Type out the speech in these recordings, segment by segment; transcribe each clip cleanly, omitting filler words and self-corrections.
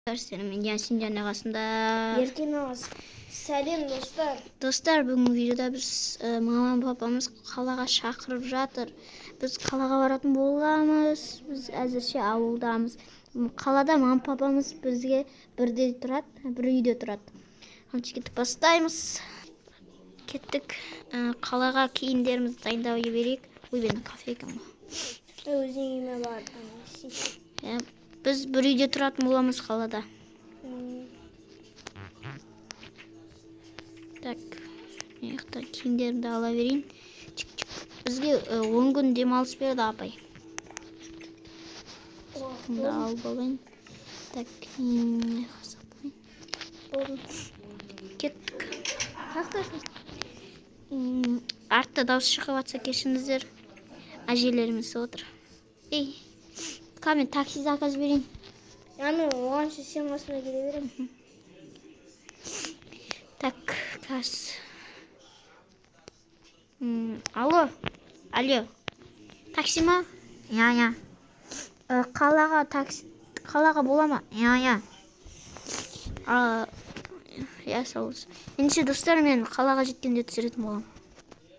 Сіздермен Ясин және қасында Еркен ағасы. Сәлем, достар. Достар, бүгінгі видеода біз мамам, папамыз қалаға шақырып жатыр. Біз қалаға баратын боламыз. Біз әзірше ауылдамыз. Қалада мамам, папамыз бізге бірде тұрады, бір үйде тұрады. Ал кеттік, бастаймыз. Кеттік. Қалаға киімдерімізді дайындап берейік. Ой, менің кафе екен ғой. Өзің үйіме бар. Иә, біз бір үйде тұратын боламыз қалада. Так, мына жақта киімдерімді ала берейін. Чик-чик. Бізге 10 күн демалыс берді апай. Бұны алып алайын. Так, мына жаққа салып қояйын. Кеттік. Қаяқтасың? Артта дауыс шығып жатса, кешіріңіздер. Әжелеріміз отыр. Ей, ка мен такси заказ берейін. Я мен оғанша сен қасыма келе беремін. Так, қазір. Алло, алло. Такси ма? Иә, иә. Қалаға такси, қалаға бола ма? Иә, иә. Иә, сау болсын. Ендеше, достар, мен қалаға жеткенде түсіретін боламын.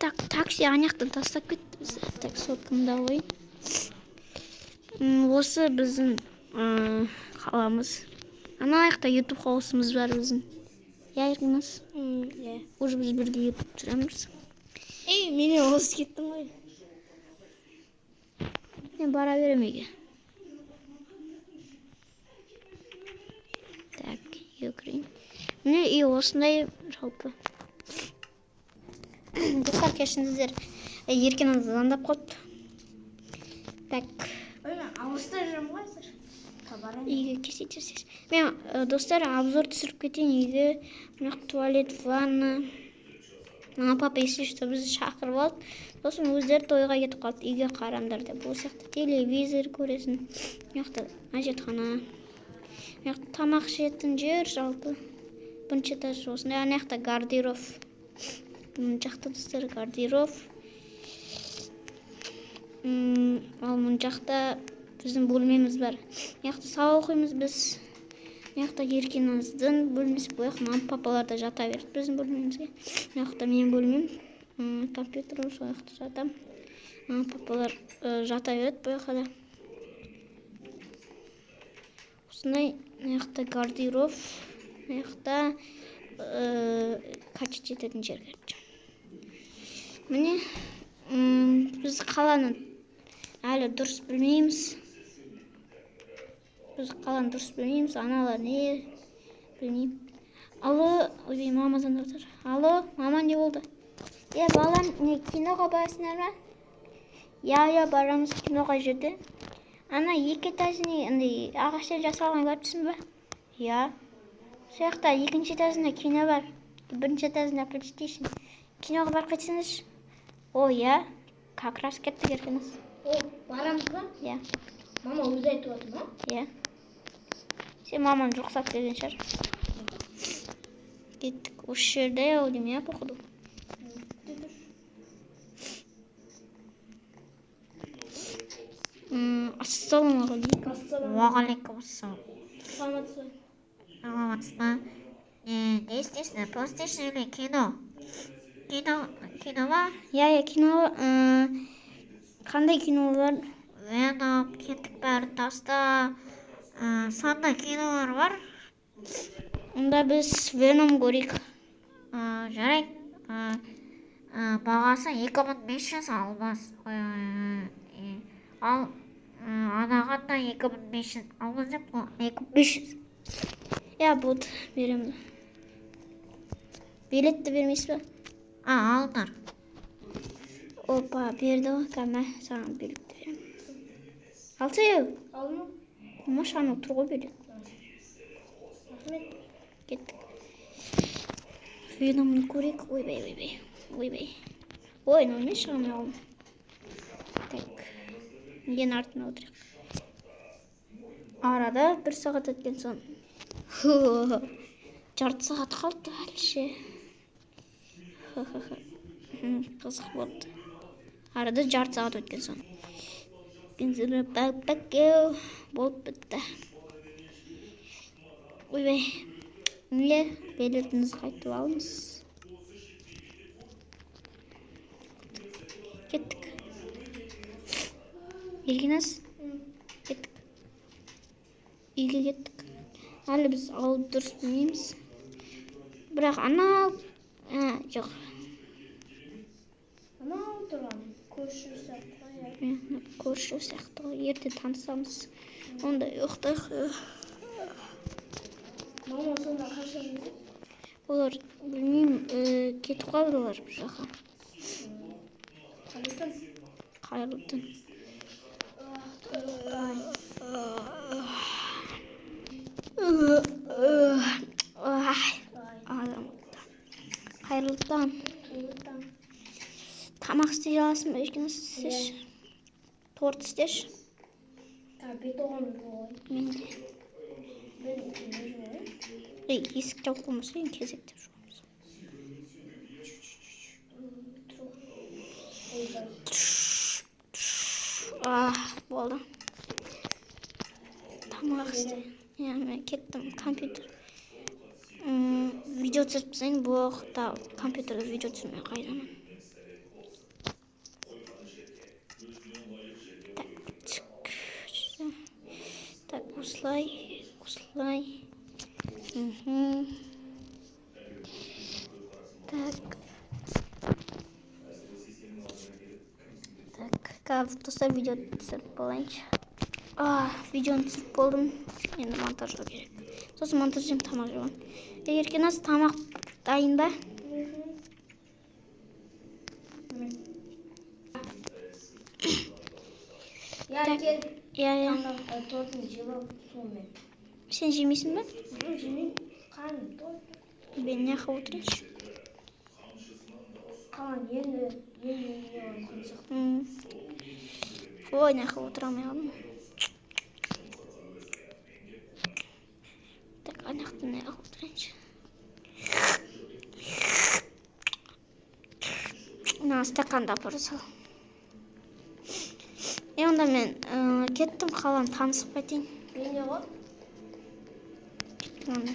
Так, такси ана жақтан тастап кетті бізді. Так, соткамды алайын. Осы біздің қаламыз. Ана жақта YouTube хаусымыз бар біздің. Иә, Еркіназ? Иә. Уже біз бірге YouTube түсіреміз. Ей, менен озып кеттің ғой. Мен бара беремін үйге. Так, үйге кірейін. Міне, үй осындай жалпы. Достар, кешіріңіздер. Еркіназ звондап қалды. Так. Ой, мен алыста жүрмін ғой қазір. Табарым. Үйге келсе тез. Мен, достар, обзор түсіріп кетейін үйге. Мына туалет, ванна. Мама, папа, если что, бізді шақырып алды. Сосын өздері тойға кетіп қалды. Үйге қараңдар деп. Осы жақта телевизор көресің. Мына жақта әжетхана. Мына жақта тамақ ішетін жер жалпы. Бірінші этаж осындай. Ана жақта гардероб. Мына жақта, достар, гардероб. Ал мына жақта біздің бөлмеміз бар. Мына жақта сабақ оқимыз біз. Мына жақта Еркеназдың бөлмесі. Бұл жақта мама, папалар да жата берді біздің бөлмемізге. Мына жақта менің бөлмем. Компьютер, сол жақта жатамын. Мама, папалар жата береді бұл жақта да. Осындай мына жақта гардероб, мына жақта качать ететін жер, короче. Міне, біз қаланы әлі дұрыс білмейміз. Біз қаланы дұрыс білмейміз. Аналар не білмеймін. Алло, ойбай, мама звондап жатыр. Алло, мама, не болды? Е, балам, не, киноға барасыңдар ма? Иә, иә, барамыз. Кино қай жерде? Ана екі этажный, андай ағаштан жасалған көріп тұрсың ба? Иә. Сол жақта екінші этажында кино бар. Бірінші этажында PlayStation. Киноға барып қайтсаңызшы. О, иә. Как раз кеттік, Еркіназ. О, барамыз ба? Иә. Мама өзі айтып отыр ма? Иә. Сен мамаң рұқсат берген шығар. Кеттік. Осы жерде ау деймін, иә, походу. Ассалаумағалейкум. Ассалам. Уағалейкум ассалам. Саламатсыз ба? Саламатсыз ба? Не істейсіңдер? PlayStation или кино? Кино, кино ма? Иә, иә, кино. Қандай кинолар? Веном, кеттік бәрін таста. Сондай кинолар бар. Онда біз Веном көрейік. Жарайды. Бағасы 2500 алмас. Ал анаған да 2500 алмас деп қой. 2500. Иә, болды, беремін. Билетті бермейсіз ба? А, алыңдар. Опа, берді ғой, кәмә, саған билетті беремін. Алса еу. Алдым. Маш, анау тұр ғой билет. Рахмет. Кеттік. Веномны көрейік. Ойбай, ойбай, ойбай. Ой, мынау не, шыға алмай қалдым. Так, ең артына отырайық. Арада бір сағат өткен соң. Жарты сағат қалды әлі ше. Қызық болды. Арада жарты сағат өткен соң. Болып бітті. Ойбай. Не, билетіңізді қайтып алыңыз. Кеттік. Еркеназ, кеттік. Үйге кеттік. Әлі біз ауылды дұрыс білмейміз. Бірақ анау, жоқ. Анау тұрған көрші сияқты ғой, иә. Көрші сияқты ғой. Ертең танысамыз. Онда ұйықтайық. Мама сонда қашан келеді? Олар білмеймін, кетіп қалды олар бір жаққа. Қайырлы түн. Қайырлы түн. Қайырлы таң. Тамақ істей аласың ба? Еркеназ, істеші. Торт істеші. Мен де. Ей, есік жауып қоймаса, енді кезектеп жуамыз. Болды. Тамақ істе. Иә, мен кеттім компьютер. Видео түсіріп тастайын, бұл уақытта компьютерде видео түсірмей қайдамын. Так, осылай, осылай. Так. Так, қазір достар видео түсіріп болайыншы. Видеоны түсіріп болдым. Енді монтаждау керек. Сосын монтаж жеп тамақ жеп аламын. Еркеназ, тамақ дайын ба? Я кел. Иә, иә. Тортын жеп алып сумен. Сен жемейсің бе? Жоқ, жемеймін. Қарным тойды. Мен мына жаққа отырайыншы. Қалған енді не алған сияқты. Ой, мына жаққа отыра алмай қалдым. Так, ана жақта мына жаққа отырайыншы. Мына стаканды апара сал. Онда мен кеттім, қаланы танысып қайтайын. Мен не ғой? Кеттім онда.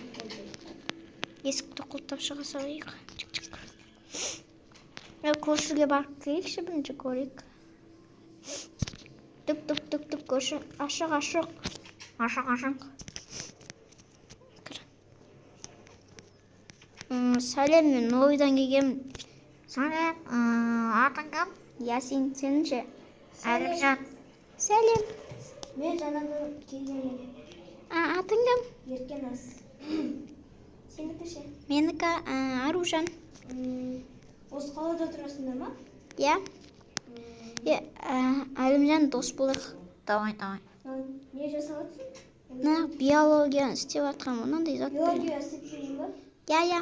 Есікті құлыптап шыға салайық. Чик-чик. Көршіге барып келейікші, бірінші көрейік. Түк-түк-түк-түк, көрші. Ашық, ашық. Ашық, ашық. Кір. Сәлем, мен Новыйдан келгенмін. Сәлем, атың кім? Ясин, сенің ше? Әлімжан. Сәлем. Мен жаңадан келгенмін. Атың кім? Еркеназ. Сенікі ше? Менікі Аружан. Осы қалада тұрасыңдар ма? Иә. Әлімжан, дос болайық. Давай, давай. Не жасап жатсың? Мына биологияны істеп жатқанмын, мынандай зат беремін. Биология істеп берейін ба? Иә, иә.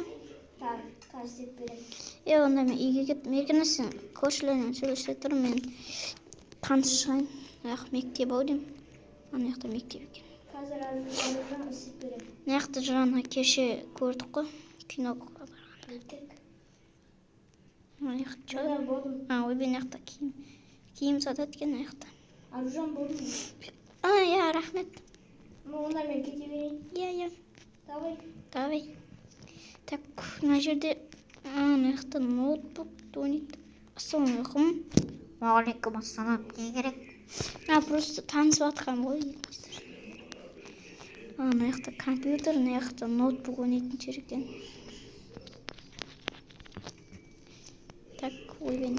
Так, қазір істеп беремін. Онда мен үйге кеттім. Еркеназ, сен көршілермен сөйлесе тұр, мен таныс шығайын. Мына жақ мектеп ау деймін. Ана жақта мектеп екен. Қазір Аружан істеп беремін. Мына жақта жаңа кеше көрдік қой, киноға барғанда. Мектеп. Мына жақта Мына болдым. Ойбай, мына жақта киім сатады екен мына жақта. Аружан болдым. Иә, рахмет. Онда мен кете берейін. Иә, иә. Давай. Давай. Так, мына жерде, мына жақта ноутбук ойнайды. Ассалаумағалейкум. Уағалейкум ассалам. Не керек? Просто танысып жатқанмын ғой. Мына жақта компьютер, мына жақта ноутбук ойнайтын жер екен. Так, ойбай.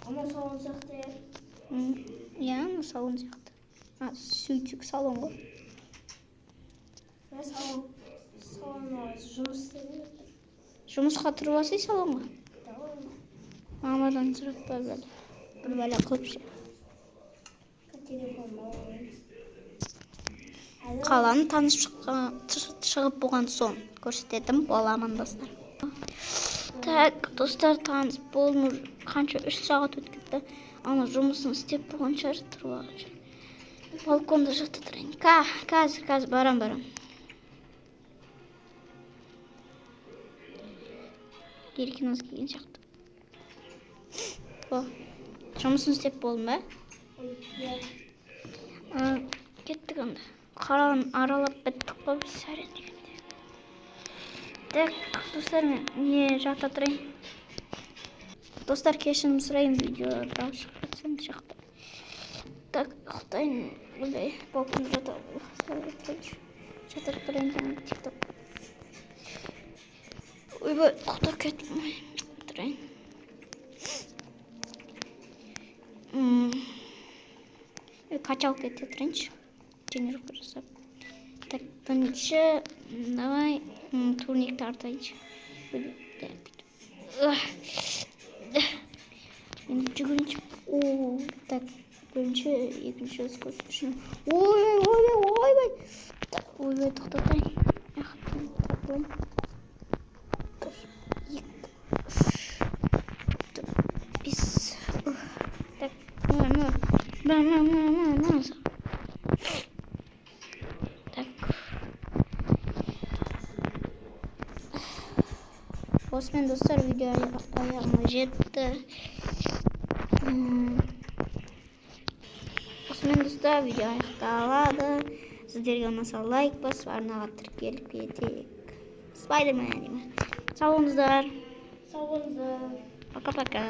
Ана салон сияқты, иә? Иә, ана салон сияқты. Сөйтсек салон ғой. Мына салон. Салон жұмыс істеп жатыр. Жұмысқа тұрып алсай салонға. Давай. Мамадан сұрап бар бәле. Бір бәле қылып ше. Телефон алайын. Қаланы танысып шығып болған соң көрсететін боламын, достар. Так, достар, таныс болдым. Қанша 3 сағат өтіп кетті. Ана жұмысын істеп болған шығар, тұрып алған шығар. Балконда жата тұрайын. Қазір, қазір барам, барам. Еркеназ келген сияқты. О, жұмысын істеп болдым ба? Иә. Кеттік онда. Қаланы аралап біттік қой біз әрең дегенде. Так, достар, мен не жата тұрайын. Достар, кешірім сұраймын, видео дауыс шығып кетсем шықты. Так, ұйықтайын. Ойбай, балконда жата жатып тұрайын жаңа тикток. Ойбай, ұйықтап кеттім. Ой, тұрайын. Качалка ете тұрайыншы. Тренировка жасап. Так, бірінші, давай, турник тартайыншы. Ойбай, так. Ах. Енді жүгірейінші. О, так, бірінші, екінші, скорость, үшінші. Ойбай, ойбай, ойбай. Так, ойбай, тоқтатайын. Ах, тартылайын. Бір, екі, үш, төрт, бес. Ух. Так, на, на, на, на, на, на, на. Так. Осымен, достар, видео аяғына жетті. Осымен, достар, видео аяқталады. Сіздерге ұнаса, лайк басып, арнаға тіркеліп кетейік. Спайдермен деймін. Сау болыңыздар. Сау болыңыздар. Пока-пока.